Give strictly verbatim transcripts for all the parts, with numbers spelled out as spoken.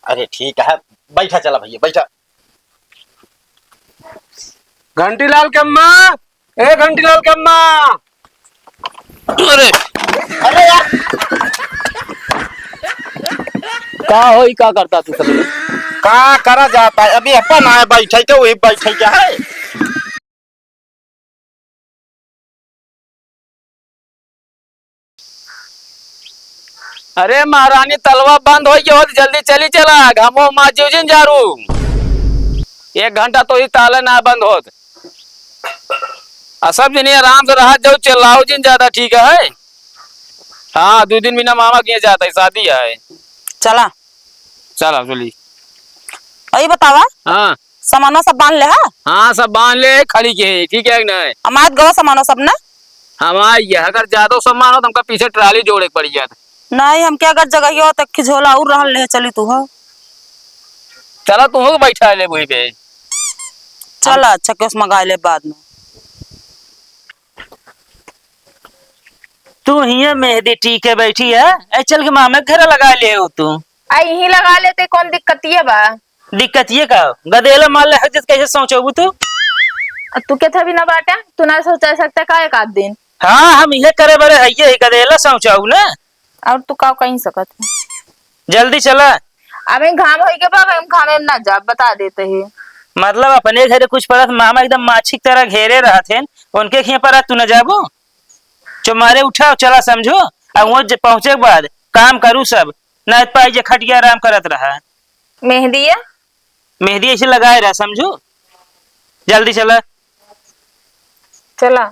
अरे ठीक है, बैठा, चला भैया, बैठा। घंटीलाल के अम्मा, ए घंटीलाल के अम्मा। अरे, अरे यार, का होई, का करता तू सब? का करा जाता है, अभी अपन आए बैठे थे, वही बैठे क्या है। अरे महारानी, तलवा बंद होइ गयो, जल्दी चली चला, घामो मा जीव जिन जारू। एक घंटा तो ही ताले ना बंद होत। आ सब जनी आराम से रहा जाओ, चिल्लाओ जिन ज्यादा, ठीक है? हाँ, दो दिन बिना मामा के यहाँ जाता है, शादी है। चला। चला, चली। अई बतावा। हाँ। सामानवा सब बांध ले, हाँ? हाँ, सब बांध ले, खड़ी के, ठीक है कि नहीं? हमार गवा सामानवा सब ना? हमार ये, अगर ज्यादा सामान हो तो हमका पीछे ट्राली जोड़े के पड़ जात। नहीं, हमके अगर जगह हो तो एक झोला और रहल ले चली तू हो। चला, तू हो बैठा ले वहीं पे। चला, अच्छा, के उस मंगा ले बाद में। तू हियां मेहंदी टीके बैठी है, ऐ चल के मामा के घर लगा ले हो तू। आ, यहीं लगा लेते, कौन दिक्कतिया बा? दिक्कतिया का? गदेला मार ले हक जत कैसे सोचबू तू? आ, तू के था भी ना बाटे, तू ना सोचा सकता का एक आध दिन? हाँ, हम ये करे बरे है, ये गदेला सोचाऊ ना। और तू का कहीं सकत है? जल्दी चला। अबे घाम होई के बा, हम घामे में ना जा, बता देते ही। मतलब अपने घरे कुछ पड़त मामा एकदम माछी की तरह घेरे रहत हैं, उनके खिया पर तू न जाबू? जो मारे उठा, चला समझो। अब वो ज-, पहुँचे के बाद काम करू सब, ना पाई जे खटिया आराम करत रहा। मेहंदी है? मेहंदी ऐसे लगाए रहा, समझू? जल्दी चला। चला।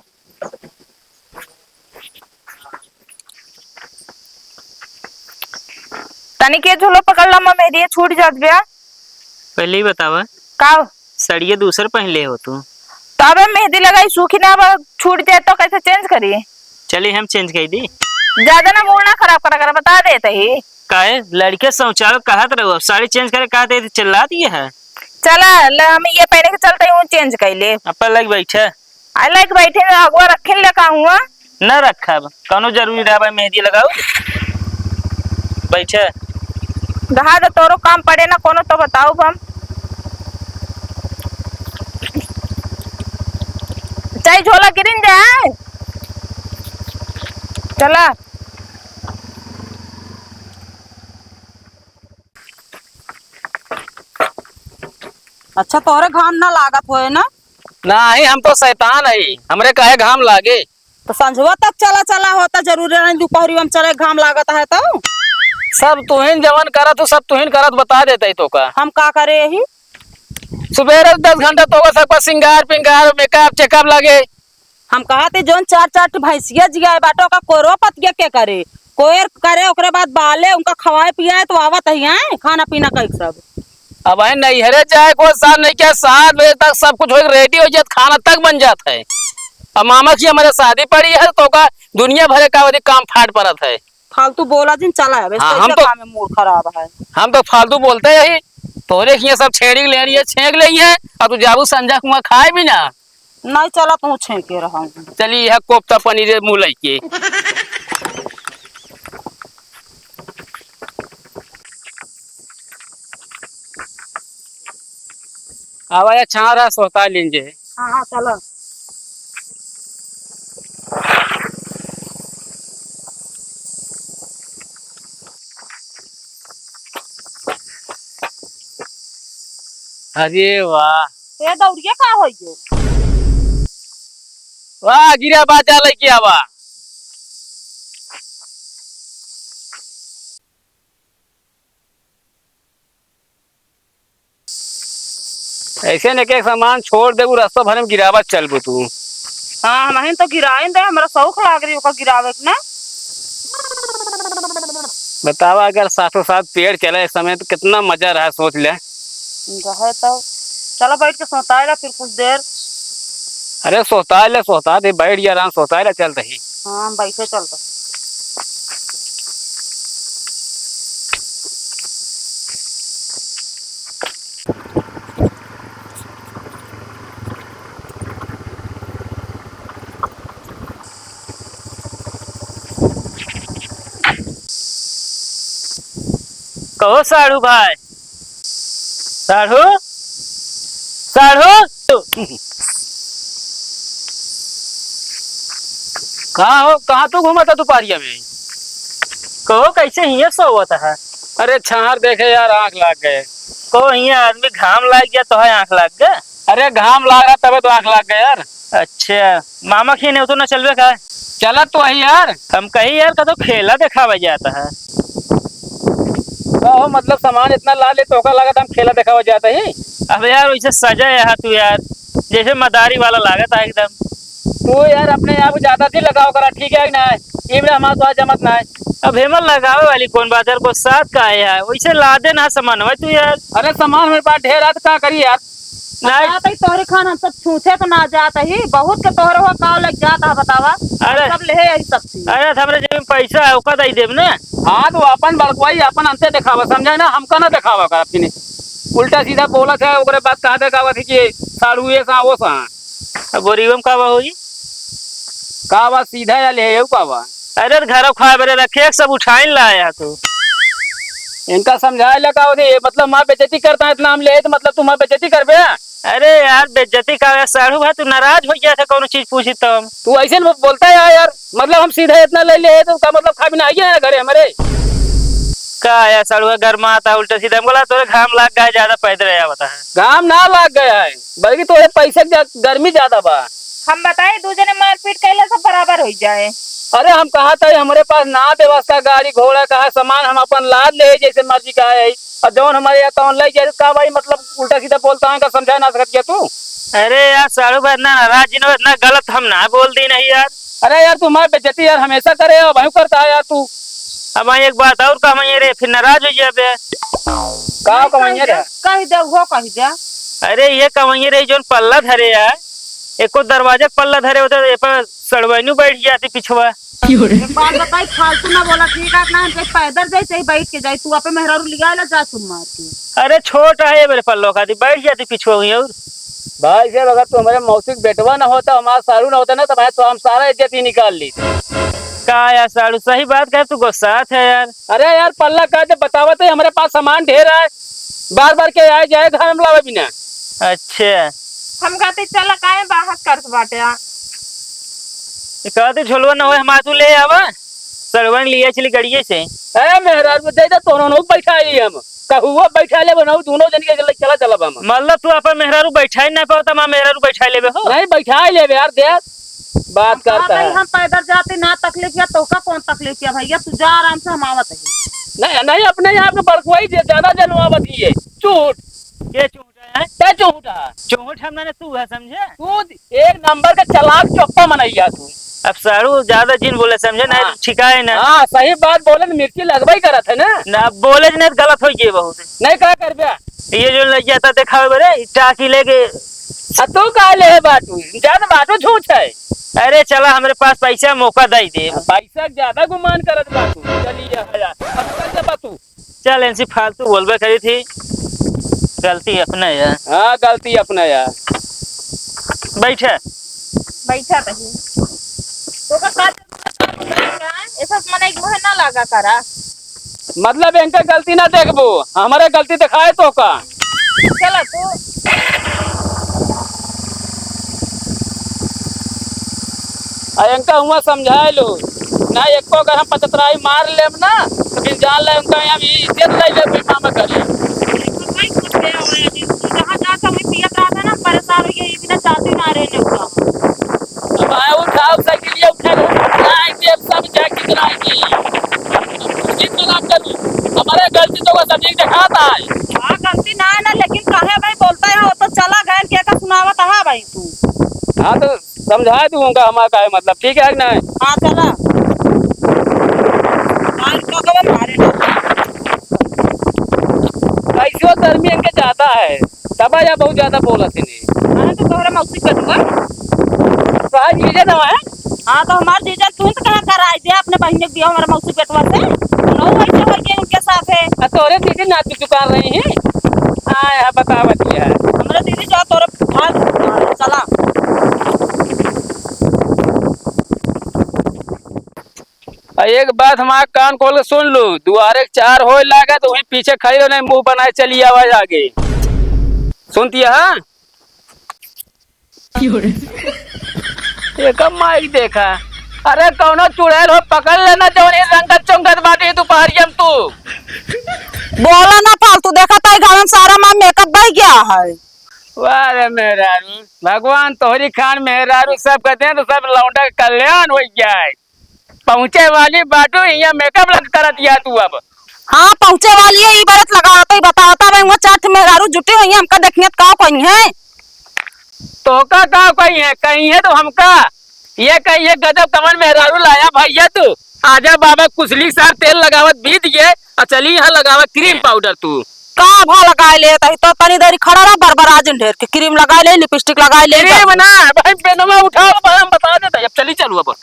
तनी के झोलो पकड़ ला, मैं मेहंदी छूट जात बे। पहले ही बतावा। का? सड़िया दूसर पहन ले हो तू। तबे मेहंदी लगाई, सूखी ना, अब छूट जाए तो कैसे चेंज करी? चली, हम चेंज कर दी। ज्यादा ना मूड ना खराब करा कर, बता देते ही। काहे? लड़के शौचालय कहत रहो, अब साड़ी चेंज करे कहत है, चिल्ला दिए है। चला, ले, हम ये पहने के चलते हूँ, चेंज कर ले। अपन लग बैठे। आ, लग बैठे, अगुआ रखे ले का हुआ? न रखब, कौनो जरूरी रहा भाई, मेहंदी लगाओ, बैठे। रहा दे, तोरो काम पड़े ना कोनो, तो बताओ हम। चाहे झोला गिरिन जाए। चला। अच्छा, तोहरे घाम ना लागत होए ना? नाही, हम तो शैतान हई, हमरे काहे घाम लागे? तो संझवा तक चला, चला होता, जरूरी नहीं दुपहरी में चले, घाम लागत है तो। सब तुहिन जवन करत हो, सब तुहिन करत बता देते ही तो का। हम का करे यही? सुबेरे दस घंटा तो होगा, सबका सिंगार पिंगार, मेकअप चेकअप लगे। हम कहा थे, जौन चार चार ठो भैंसिया जियाए बाटो का कोरो पतिया के करे, कोयर करे, ओकरे बाद बाले उनका खवाए पियाए तो आवत ही आए खाना पीना कई सब। अब है नैहरे जाए को साथ नहीं क्या, सात बजे तक सब कुछ हो ready हो जात, खाना तक बन जात है। अब मामा की हमारे शादी पड़ी है तो का दुनिया भरे का वही काम फाट पड़त है। फालतू बोला जिन, चला है, हाँ, हम तो काम में मूड खराब है। हम तो फालतू बोलते यही, तोरे खिया सब छेड़ी ले रही है, छेंक ले है, और तू जाबू संझा कुआं खाए भी ना। नहीं चला, तू छेंके रहा। चली, यह कोफ्ता पनीर मुँह लइके। आवा या छाँह रहा, सोता लीन जे। हाँ, हाँ, चला। अरे वाह। ए दौड़िया का होई गयो? वाह, गिरा बाजा लेके आवा। ऐसे न के सामान छोड़ देबू, रास्ता भरे में गिरावत चलबू तू। हाँ, हमहिन तो गिराइन दे, हमरा शौक लाग रही ओकर गिरावे के ना। बतावा, अगर साथों साथ पेड़ चले इस समय तो कितना मजा रहा, सोच ले। रहे तो। चलो बैठ के सोताए ला फिर कुछ देर। अरे सोताए ले, सोता दे, बैठ जा आराम, सोताए ला चल रही। हाँ, हम बैठे चलता। कहो साड़ू भाई, साढ़ू, साढ़ू। का हो, कहाँ तू घूमत है दुपहरिया में? कहो, कैसे हियाँ सोवत है? अरे छाहर देखे यार, आँख लाग गए। कहो, हियाँ आदमी घाम लाग गया तो है आँख लाग गए? अरे घाम लाग रहा तबे तो आँख लाग गए यार। अच्छा, मामा के हियाँ तो ना चलबे का? चलत तो है यार। हम कही यार, का तो खेला देखावा जाता है। का हो, मतलब सामान इतना ला ले तो ओका लागत हम खेला देखावा जाता ही। अब यार वैसे सजा है तू यार, जैसे मदारी वाला लागत है एकदम। तू यार अपने आप को ज्यादा दिल लगाव करा, ठीक है कि ना? ई में हमार तो आज जमत ना है। अब हेमल लगावे वाली कौन बात है, को साथ का है यार, वैसे ला दे ना सामान भाई तू यार। अरे सामान हमारे पास ढेर है तो का करी यार? नहीं। जात ही तोहरे खान हम सब छूछे तो ना जात ही, बहुत के तोहरे हो काव लग जात है बतावा। अरे। सब ले यही सब चीज। अरे तो हमरे जेब में पैसा है, ओका दे देब ना। हाँ तो अपन बड़कवाई अपन अंते देखावा, समझा ना, हमका ना देखावा कर अपने। उल्टा सीधा बोलत है, ओकरे बाद कहा देखावत है कि साढ़ू ये सा वो सा। अब बोरीबम का बा होई? का बा सीधा या ले यू का बा? अरे तो घर खाए बरे रखे, सब उठाइन लाया तू। इनका समझाए ला का होती, मतलब माँ बेइज्जती करता है इतना हम ले तो मतलब तू माँ बेइज्जती करबे? अरे यार, बेइज्जती का है, साढ़ू भाई, तू नाराज हो गया था, कौनो चीज पूछी तो हम। तू ऐसे न बोलता है यार, मतलब हम सीधा इतना ले ले तो का मतलब खा भी ना आइए ना घरे हमारे। का यार, साढ़ू भाई, घर में आता उल्टा सीधा, हम बोला तोरे घाम लाग गया, ज्यादा पैदल आया बता है। घाम ना लाग गया है, बल्कि तोरे पैसे के जा-, गर्मी ज्यादा बा। हम बताए, दू जने मारपीट कैले सब बराबर हो जाए। अरे हम कहा था, हमरे पास ना व्यवस्था, गाड़ी घोड़ा का है, सामान हम अपन लाद ले जैसे मर्जी का है, और जौन हमारे यहाँ तौन लग जाए, का भाई, मतलब, उल्टा सीधा बोलता है, का समझा ना सकत क्या तू? अरे यार, साढ़ू भाई, इतना नाराज जिन हो, इतना गलत हम ना बोल दी नहीं यार। अरे यार, तू हमारी बेइज्जती यार हमेशा करे हो, वहीं करता है यार तू। अब वहीं एक बात और कह, वहीं रे, फिर नाराज हो जाबे। का कह, कह वहीं रे? कह दे, वो कह दे। अरे, ये कह वहीं रे, जोन पल्ला धरे यार, एको दरवाजे के पल्ला धरे होते, तो ये पर सड़वैनू बैठ जाती पिछवा। एक बात बताई, फालतू ना बोला, ठीक है ना? हम कहीं पैदल जाई, चाहे बैठ के जाई, तू आपे मेहरारू लिया ला, जा सुन मार के। अरे छोट है ये मेरे पल्लो खाती, बैठ जाती पिछुआ हुई और। भाई साहब, अगर तू हमारे मौसी के बेटवा ना होता, हमारा साढ़ू ना होता ना, तो मैं तो हम सारा इज्जत ही निकाल ली। का यार साढ़ू, सही बात कहे, तू गुस्सात है यार। अरे यार, पल्ला का जब बतावत है, हमारे पास सामान ढेर है, बार बार के आए जाए घर में लावे बिना। अच्छा। हम कहते चला काहे बाहर करत बाटे आ? ये कहते झोलवा ना होए, हमार तू ले आवा, सड़वन लिया चली गड़िए से। ए मेहरारू, दे दे, तोहनो बैठा ली हम। कहुआ बैठा लेबे ना, दोनों जन के चला, चला बा हम। मतलब तू अपन मेहरारू बैठाई ना पावता, माँ मेहरारू बैठाई लेबे हो? नहीं, बैठाई लेबे यार, देख। बात हम कहा करता भाई, है। हम पैदल जाते ना तकलीफ या तोका कौन तकलीफ या भैया, तू जा आराम से, हम आवत है। नहीं, नहीं, अपने यहाँ पे बड़कुआई जे ज्यादा जनवावत ही है। चूट। के चूट है? ते चूट है। चूट हम ना तू है, समझे? तू एक नंबर का चालाक चोप्पा मनैया तू। अब साढ़ू ज्यादा जिन बोले, समझे ना, हाँ। ठिकाए ना। हाँ, सही बात बोले न, मिर्ची लगबई करत है ना। ना, अब बोले ज नहीं तो गलत हो गए बहुत। नहीं, का करबे? ये जो लग जाता दिखावे बरे, टाकी लेके। आ तू का ले है बाटू? ज्यादा बाटू झूठ है। अरे चला, हमरे पास पैसा मौका दे दे। हाँ, पैसा ज्यादा गुमान करत बाटू। चलिए हया। अब चल जा बाटू। चल, इनसे फालतू बोलबे करी थी, गलती अपना है। हाँ, गलती अपना है। बैठा। बैठा रही। तो का, का जरूरत है? ऐसा मने एक मुहे ना लगा करा। मतलब इनका गलती ना देखबो, हमारे गलती दिखाए तो का? चला तू। आ इनका हुआ समझाए लो ना, एको अगर हम पचतराई मार लेब ना, तो फिर जान ले उनका यहाँ भी इज्जत ले ले कोई मामा करी। भाई कुछ गया हुआ है, तू जहाँ जाता वहीं पियत रहता ना, परेशान हो गया, ये बिना चाहते ना रहे ने हुआ। अब आए उठाओ साइकिलिया उठा लो, उठाए देब सब जाके चलाएगी। अब कुछ भी ना करू, हमारे गलती तो बस अभी दिखाता है। हाँ, गलती ना है ना, लेकिन काहे भाई बोलता है, वो तो चला गए, के का सुनावत है भाई तू? हाँ, तो समझा दूंगा हमारा का है मतलब, ठीक है कि नहीं? हाँ, चला। आज तो कब मारे ना। कैसे गर्मी इनके ज्यादा है, तब या बहुत ज्यादा बोला थे नहीं। अरे तो तोहरा मौसी कटुआ। तो आज जीजा ना है? हाँ, तो हमार जीजा तू तो कहाँ कराई दे अपने बहिन के दिया हमारे मौसी बेटवा से। लो वैसे हो गए उनके साथ है। आ, तोरे दीदी नाच की दुकान रही है। हाँ, यहाँ बतावत ही है। हमरे दीदी जो तोरे भाग चला। आ, एक बात हमार कान खोल के सुन लू, दुआरे के चार होए लागे तो वहीं पीछे खड़ी रहो, नहीं मुंह बनाए चली आवा आगे। सुनतिया है? एकर माई देखा। अरे कौनो चुड़ैल हो, पकड़ लेना, जौन ई रंगत चौंगत बाटी दुपहरिया में तू। बोला ना फालतू, देखा तो गाँव में सारा माँ मेकअप बह गया है। वाह रे मेहरारू, भगवान तोहरी खान मेहरारू सब कहते हैं तो सब लौंडा के कल्याण हो जाए। पहुँचे वाली बाटू, हियाँ मेकअप लग करत या तू अब। हाँ, पहुँचे वाली है, ई बरत लगावत ही बतावता भाई, वो चार ठे मेहरारू जुटी हुई है, हमका देखिए तो का कही है? तोहका का कही है? कही है तो हमका ये कही है, "गजब कमर मेहरारू लाया भैया तू, आजा बाबा कुसली सार तेल लगावत बीत गए, और चली यहाँ लगावा क्रीम पाउडर तू।" का भा लगाए ले तही तो तनी देरी खड़ा रहा, बरबर आज ढेर के क्रीम लगाए ले, लिपस्टिक लगाए ले, क्रीम ना भाई, पेनवा उठाओ, हम बता देता, अब चली चलू अब।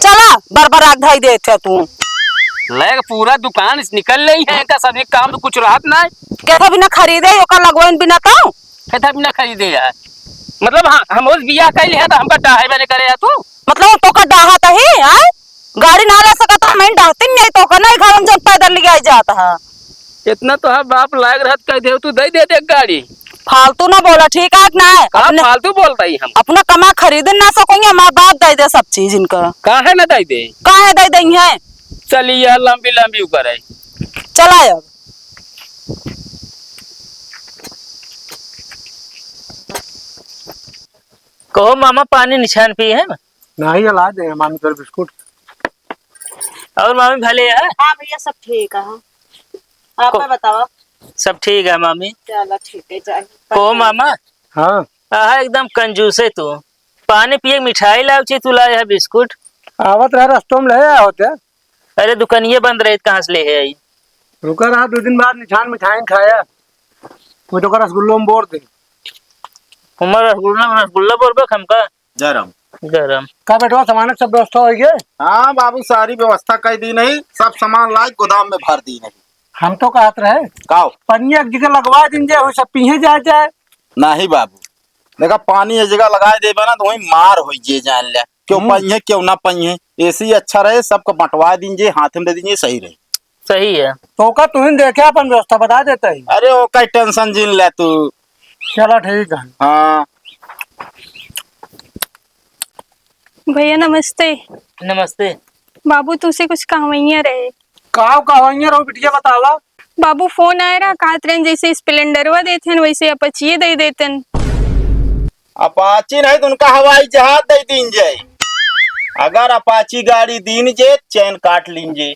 चला, बरबरात धई देत है तू। ले पूरा दुकान निकल रही है, का सभी काम तो कुछ रहत ना। कैसे बिना खरीदे, ओकर लगवाइन बिना तो? कैसे बिना खरीदे यार? मतलब हाँ, हम उस बियाह कर लिया तो हमका डाहे बने करे यार तू? मतलब तो का डाहा तही, हैं? गाड़ी ना ले सकत, हम डाहती नहीं तो का नहीं घर में जब पैदल ले आई जात है। इतना तो है बाप लायक रहत कह दे तू दे दे दे गाड़ी। फालतू ना बोला, ठीक है कि ना? का अपने, फालतू बोलता ही हम? अपना कमा खरीद ना सकोगे, माँ बाप दे दे सब चीज इनका। काहे ना दे दे? काहे दे दे हैं? चलिए लंबी लंबी ऊपर है। चला अब। कहो मामा पानी निछान पी है? नहीं, ला दे मामी तोर बिस्कुट। और मामी भले है? हाँ भैया सब ठीक है। आप को-, बताओ। सब ठीक है मामी। चलो ठीक है, चल। कहो मामा। हाँ। आहा, एकदम कंजूस है तू। पानी पिए के मिठाई लाव छी, तू लाए है बिस्कुट। आवत रहा रस्तों में ले आया होते। अरे दुकानिये बंद रही, कहाँ से ले है आई? रुका रहा, दो दिन बाद निछान मिठाई खाया। वो तो का रसगुल्लो में बोर दे। हमारा रसगुल्ला, रसगुल्ला बोर बे हमका। जय राम। जय राम। का बेटवा, सामान के सब व्यवस्था हो गए? हाँ बाबू, सारी व्यवस्था कर दी नहीं, सब सामान लाए गोदाम में भर दी नहीं। हम तो कहत रहे, काओ? पनिया एक जगह लगवा दीन जाए, वही सब पीहे जाए जाए। नहीं बाबू, देखा पानी एक जगह लगाए देबे ना तो वही मार हो जे जान ले, क्यों हम्म। पइहे क्यों ना पइहे, ऐसे ही अच्छा रहे, सबको बंटवा दीन जे, हाथ में दे दीन जे, सही रहे। सही है। तो का तुहिन देखे अपन व्यवस्था बता देता ही। अरे ओका टेंशन जिन ले तू। चला ठीक है। हाँ। भैया नमस्ते। नमस्ते। बाबू तुसे कुछ कहवइया रहे। काव कहवइया रहो बिटिया बतावा। बाबू फोन आए रहा, कहत रहन जैसे स्प्लेंडरवा देते हैं वैसे अपचिए दे देते हैं। अपाची नहीं तो उनका हवाई जहाज दे दीन जाए। अगर अपाची गाड़ी दीन जे, चैन काट लीन जे।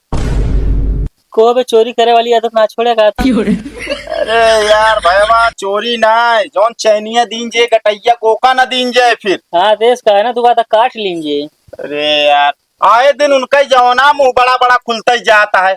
को बे चोरी करे वाली आदत ना छोड़ेगा। अरे यार भैया, चोरी ना है, जौन चैनिया दीन जे, गटैया कोका ना दीन जाए फिर। हाँ, देश का है ना, तू बात काट लीन जे। अरे यार, आए दिन उनका ही जौना मुंह बड़ा बड़ा खुलता ही जाता है।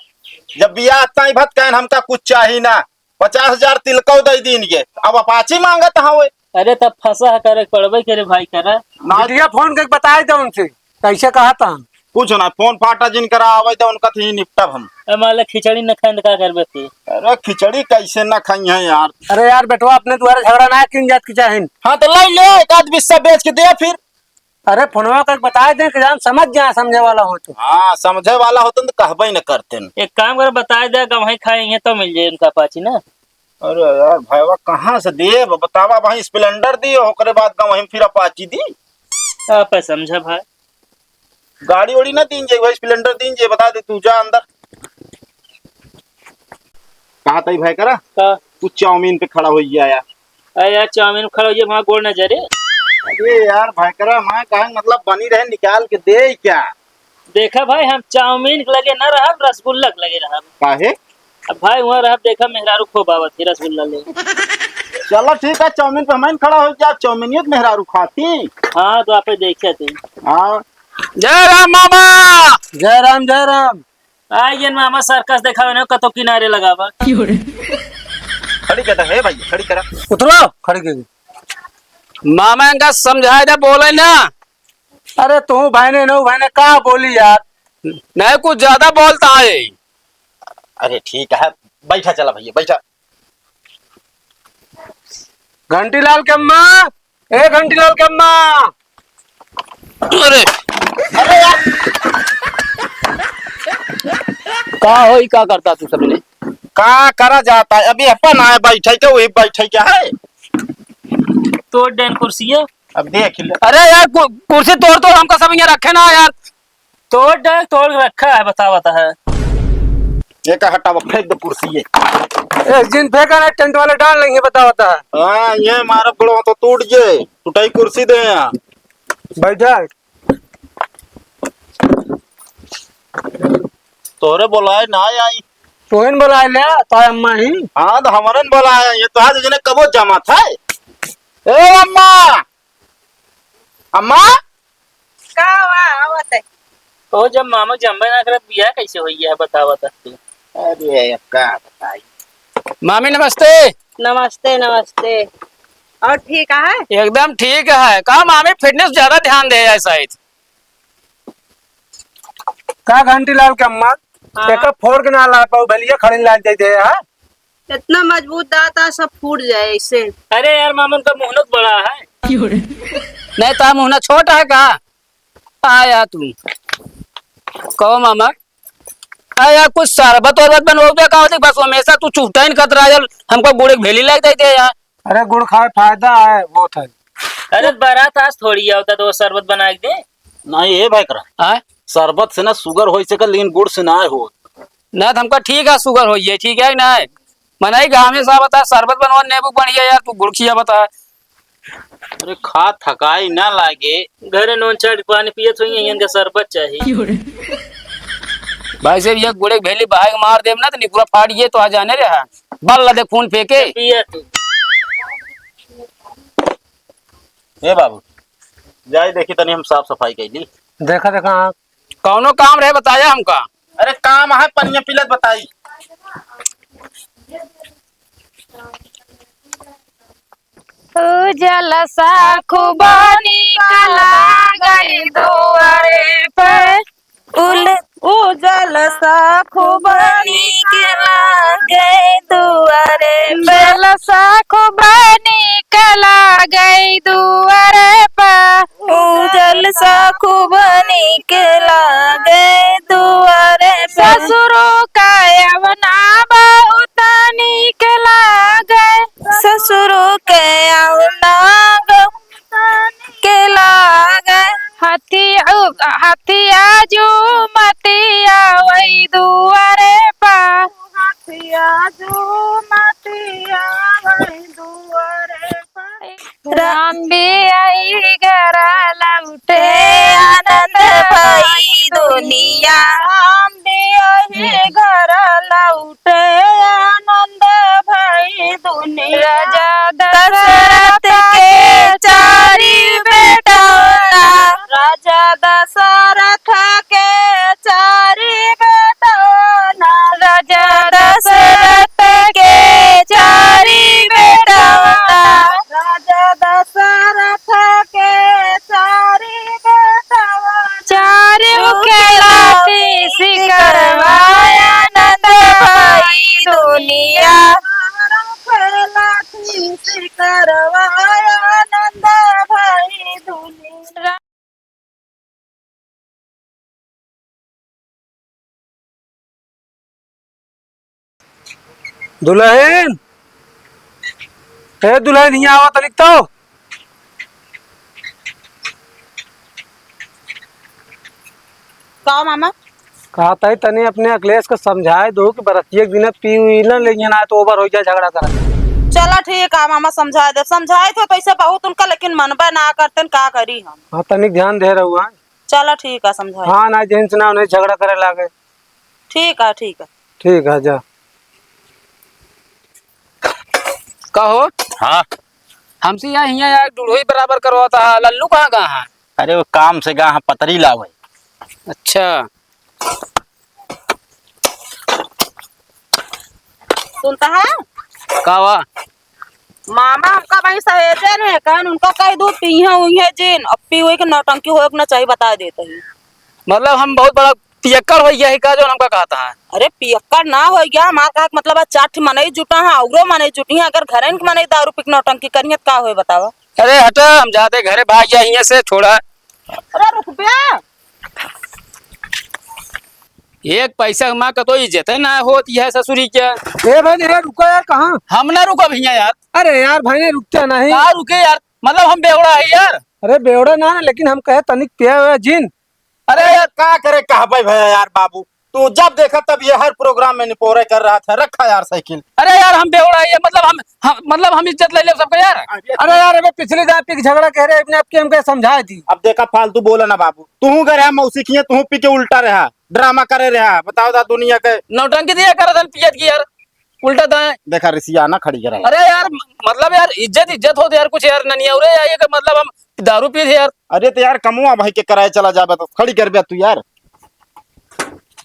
जब बियाह ताई भत कहन हमका कुछ चाही ना, पचास हजार तिलकौ दे दीन गे, अब अपाची मांगत हवे। अरे तब फंसा है करे पड़बे करे भाई करे। ना बिटिया फोन करके बताए दे उनसे, कैसे कहा था हम। कुछ ना, फोन फाटा जिन करा आवे तो उनका थी निपटब हम। ए मालिक खिचड़ी न खाएं तो का करबे तू? अरे खिचड़ी कैसे ना खाई है यार। अरे यार बेटवा अपने द्वारा झगड़ा ना किन जात की चाहिन। हाँ तो ले ले, एक आध बिस्सा बेच के दे फिर। अरे फोनवा करके बताए दे कि जान समझ जाए, समझे वाला हो तो। हाँ समझे वाला होतन तो कहबे न करतेन। एक काम कर बताए दे गवही खाए हैं तो मिल जाए उनका पाची ना। अरे यार भाईवा कहाँ से देब बतावा, वहीं स्प्लेंडर दी ओकरे बाद गवही फिर अपाची दी। आप समझा भाई। गाड़ी ओड़ी ना दीन जे भाई, स्प्लेंडर दीन जे, बता दे तू जा अंदर। कहा तई भाई करा? का? तू चाउमीन पे खड़ा हो गया यार। अरे यार चाउमीन पे खड़ा हो गया, वहाँ गोड़ ना जा रे। अरे यार भाई करा, मैं कहा मतलब बनी रहे निकाल के दे क्या? देखा भाई हम चाउमीन के लगे ना रहब, रसगुल्ला के लगे रहब। काहे? अब भाई वहाँ रहब, देखा मेहरारू खूब आवत है रसगुल्ला ले। चलो ठीक है, चाउमीन पे हम खड़ा हो जा, चाउमीन एक मेहरारू खाती। हाँ तो आप देखे थे। हाँ। जय राम मामा। जय राम, जय राम। आइए मामा, सर्कस देखावे न कतो किनारे लगावा। खड़ी कहता है भाई, खड़ी करा। उतरो, खड़ी कर। मामा इनका समझाए दे, बोले ना। अरे तू भाई ने नो भाई ने का बोली यार। नहीं कुछ ज्यादा बोलता है। अरे ठीक है, बैठा चला भैया, बैठा। घंटीलाल के अम्मा, ए घंटीलाल के अम्मा। अरे, अरे यार। का होई, का करता तू सबने? का करा जाता है? अभी अपन आए बैठे के, वही बैठे के है। तोड़ देन कुर्सिया। अब देख ले। अरे यार, कु-, कुर्सी तोड़ तोड़ हमका सब यहाँ रखे ना यार। तोड़ दे, तोड़ के रखा है, बता, बता है। ये का हटावा, फेंक दे कुर्सी ये। एक दिन फेंका ना, टेंट वाले डाल लेंगे, बता, बता है। हाँ, ये मारा बड़ो तो टूट जे, टूटाई कुर्सी दे यहाँ। बैठा। तोरे बोलाए ना आई। तोहन बोलाए ले, तो अम्मा ही। हाँ, तो हमरन बोलाए, ये तो आज जने कबो जमा था। ए अम्मा, अम्मा। का हुआ, आवत है? तो जब मामा जम्बे ना करत, बियाह कैसे होई है, बतावा त तू। अरे, अब का बताई। मामी, नमस्ते। नमस्ते, नमस्ते। और ठीक है? एकदम ठीक है। का मामी, फिटनेस ज्यादा ध्यान दे है शायद। का घंटी लाल के अम्मा, हाँ। एकर फोड़ के ना ला पाऊ, भलिया खड़े लाग जाते हैं, हाँ? इतना मजबूत दांत आ, सब फूट जाए ऐसे। अरे यार मामा, उनका मुहनत बड़ा है। नहीं, तो मुहना छोटा है का? आया तू। कहो मामा, आ यार, कुछ शरबत वरबत बनवाओ दे का होती? बस हमेशा तू चुहटा ही करत रहा यार, हमको गुड़ एक भेली लाग जाते यार। अरे, गुड़ खाए फायदा है, बहुत है। अरे, बारात आज थोड़ी आवता तो शरबत बना के दे। नहीं, ये भाई करा। आय? शरबत से ना शुगर हो सके, लेकिन गुड़ से ना हो। ना, तो हमका ठीक है, शुगर हो ये, ठीक है ना? मनाई गाँव में साहब बता, शरबत बनवा, नींबू बढ़िया यार, तू गुड़ खिया बता। अरे, खा थकाई ना लागे। घरे नून चाट पानी पियत होइहैं, इनका शरबत चाही। भाई साहब, ये गुड़े भेली बहाई के मार देब ना, तो निकुरा फाट ये तो आ जाने रहा। बल्ला दे खून फेंके। पिया तू। ए बाबू, जाई देखी तनी हम साफ सफाई कैली। देखा, देखा, हाँ। कौनो काम रहे बताया हमका। अरे काम है, पनिया पिलत बताई। उजल सा खूब निकला गई दुआरे पे। उल-, उजल सा खूब निकला गई दुआरे पे। उजल सा खूब निकला गई दुआरे पे। उजल सा खूब निकला गई दुआरे पे। ससुरो का अवना बहुत निकला गई। ससुरो के अवना के लागे। हथिया, हथिया जो मतिया वही दुआरे पा। हथिया जो मतिया वही दुआरे पा। राम भी आई घर लौटे आनंद भई दुनिया। राम भी आई घर लौटे आनंद भई दुनिया। राजा दशरथ के चारि बेटौना। राजा दशरथ के चारि बेटौना। राजा दशरथ के चारि बेटौना। राजा दशरथ के चारि बेटवा। चारों के लाठी सिकरवा आनंद भई दुनिया। चारों के लाठी सिकरवा आनंद भई दुनिया। दुलहिन, ए दुलहिन, हियाँ आवा तनिक तो। का मामा? कहत ही तनी अपने अखिलेश को समझाए दो कि बरतिया के दिने पी हुई ना लेकिन ना तो ओवर हो जाए झगड़ा करा। चला ठीक है मामा, समझाए देब। समझाए थे तो ऐसे बहुत उनका, लेकिन मनबे ना करते, का करी हम। हाँ, तनिक ध्यान दे रहुआ। चला ठीक है, समझाए। हाँ, ना जेंट्स ना उन्हें झगड़ा करे लागे। ठीक है, ठीक है। ठीक है, जा। कहो। हाँ। हमसे यहाँ, हियाँ यार डुढ़ोई बराबर करवाता है, लल्लू कहाँ गया है? अरे वो काम से गया है, पतरी लावे। अच्छा। सुनता है? का हुआ? मामा हमका वहीं सहेजे ने, कहन उनका कह दू, पीहे उहे जिन, अब पी हुई के नौटंकी होए के ना चाहिए, बता देते ही। मतलब हम बहुत बड़ा पियक्कड़ हो गया है का, जो हमका कहता है? अरे पियक्कड़ ना हो गया, हमार कहा के मतलब है, चार ठे मनई जुटा है, औरो मनई जुटी है, अगर घरे के मनई दारू पी के नौटंकी करिए तो का होए बतावा? अरे हटा, हम जाते घरे भाग जा हियां से, छोड़ा। अरे रुक बे। एक पैसा मा कतो इज्जत है ना होत है ससुरी के। ए भाई, नहीं यार, रुको यार, कहाँ? हम ना रुको भैया यार। अरे यार भाई, नहीं रुकते नहीं। कहाँ रुके यार? मतलब हम बेवड़ा है यार। अरे बेवड़ा ना, लेकिन हम कहे तनिक पिया हुआ जिन। अरे यार, का करे कहबे भैया यार बाबू, तू जब देखा तब ये हर program में निपोरे कर रहा था। रखा यार साइकिल। अरे यार, हम बेवड़ा है, मतलब हम, हम, मतलब हम इज्जत ले ले सबका यार। अरे यार, अबे पिछली दांत पी के झगड़ा कह रहे, अपने आप के हमके समझा दी। अब देखा, फालतू बोला ना बाबू, तू गए रहा मौसी किया, तू पी के उल्टा रहा, ड्रामा करे रहा, बताओ दा दुनिया के। नौटंकी दिया करत हन पियत की यार, उल्टा दाएं। देखा रिसिया ना खड़ी करा। अरे यार, मतलब यार, इज्जत, इज्जत होत यार, कुछ यार ननिया रे, या ये का मतलब हम दारू पी थे यार। अरे तो यार, कमुआ भाई के कराए चला जाबे तो खड़ी करबे तू यार।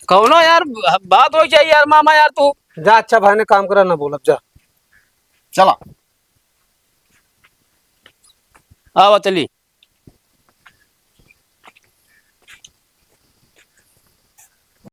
कौनो यार बात हो चाहिए यार, मामा यार तू। जा, अच्छा भाई ने काम करा ना बोलब, जा। चला। आवा चली।